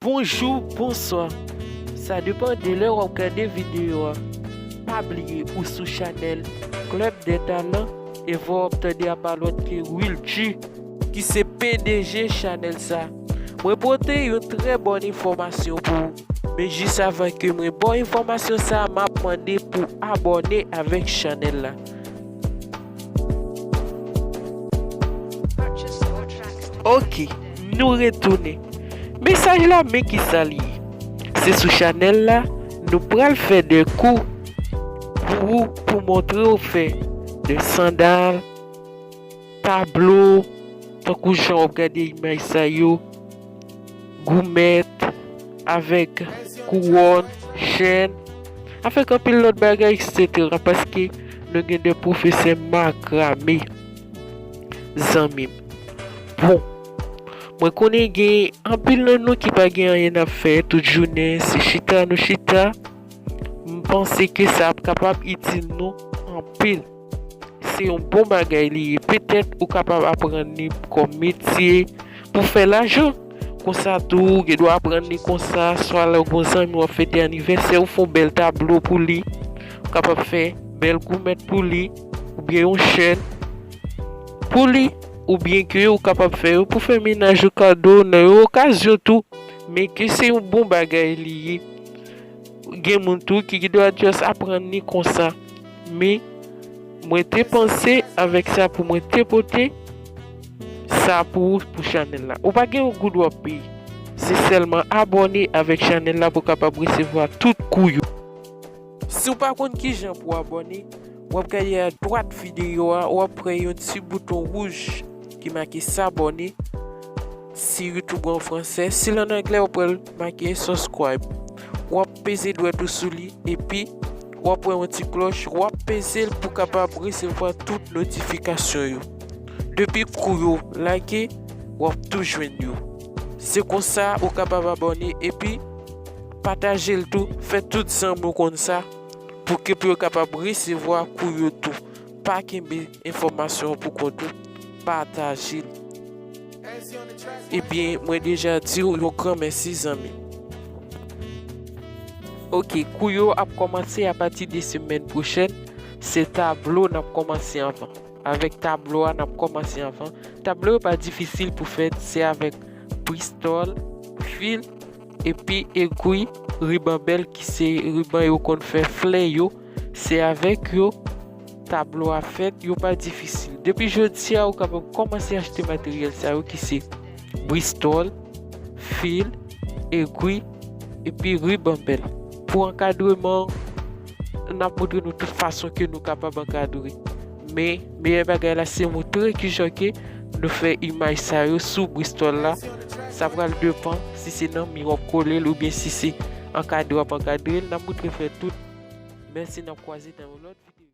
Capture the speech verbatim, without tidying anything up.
Bonjou, bonswa. Sa depann de lè w ap gade videyo a. Pa bliye ou sou chanèl Club des Talents e vwa w ap tande a pa lòt ke Wilky, ki se P D G chanèl sa. Mwen pote yon trè bòn enfòmasyon pou ou. Men jis avan ke mwen ba w enfòmasyon sa, m ap mande pou abòne avèk chanèl la. Ok, nou retounen. Mesaj la, men kisa li ye. Se sou chanèl la, nou pral fè de kou pou ou, pou montre w fè de sandal, tablo, tankou jan w ap gade imaj sa yo, goumèt, avèk kouwòn, chèn, avèk anpil lòt bagay, etsetera, paske nou gen de pwofesè makrame, zanmi m. Bon, mwen konnen gen anpil nan nou ki pa gen anyen n ap fè, tout jounen, se chita nou chita. M panse ke sa ap kapab itil nou anpil. Se yon bon bagay li ye. Petèt ou kapab aprann li kòm metye pou fè lajan. Konsa tou, ou gen dwa aprann li konsa, swa lè w gen yon zanmi w ap fete anivèsè, ou fè yon bèl tablo pou li. Ou kapab fè bèl goumèt pou li, oubyen yon chèn pou li, oubyen ke ou kapab fè yo pou fè mennaj ou kado nan yon okazyon tou. Men ke se yon bon bagay li ye. Gen moun tou ki gen dwa just aprann li konsa. Men, mwen te panse avèk sa pou mwen te pote sa pou ou, pou chanèl la. Ou pa gen yon goud w ap peye. Se sèlman abòne avèk chanèl la pou w kapab resevwa tout kou yo. Si w pa konn kijan pou w abòne, w ap gade adwat videyo a, w ap wè yon ti bouton wouj ki make s'abonner. Si YouTube an fransè, si l an anglè, w ap wè l make subscribe. W ap peze dwèt ou sou li, epi w ap wè yon ti klòch, w ap peze l pou w kapab resevwa tout notifikasyon yo. Depi kou yo lage, w ap tou jwenn yo. Se konsa ou kapab abòne, epi pataje l tou, fè tout zanmi w konn sa, pou ke pou yo kapab resevwa kou yo tou. Pa kenbe enfòmasyon an pou kont ou, pataje l. Ebyen, mwen deja di w yon gran mèsi, zanmi. Ok, kou yo ap kòmanse apati de semèn pwochèn. Se tablo n ap kòmanse anvan. Avèk tablo a, n ap kòmanse anvan. Tablo yo pa difisil pou fèt, se avèk bristòl, fil, epi egwi, riban bèl ki se riban yo konn fè flè yo, se avèk yo tablo a fèt, yo pa difisil. Depi jodi a, ou kapab kòmanse achte materyèl sa yo ki se bristòl, fil, egwi, epi riban bèl. Pou ankadreman, n ap montre nou tout fason ke nou kapab ankadre. Men, meyè bagay la, se montre kijan ke nou fè imaj sa yo sou bristòl la. Sa pral depann si se nan mi w ap kole l oubyen si se ankadre w ap ankadre l. N ap montre fè tout. Mèsi, n ap kwaze nan yon lòt videyo.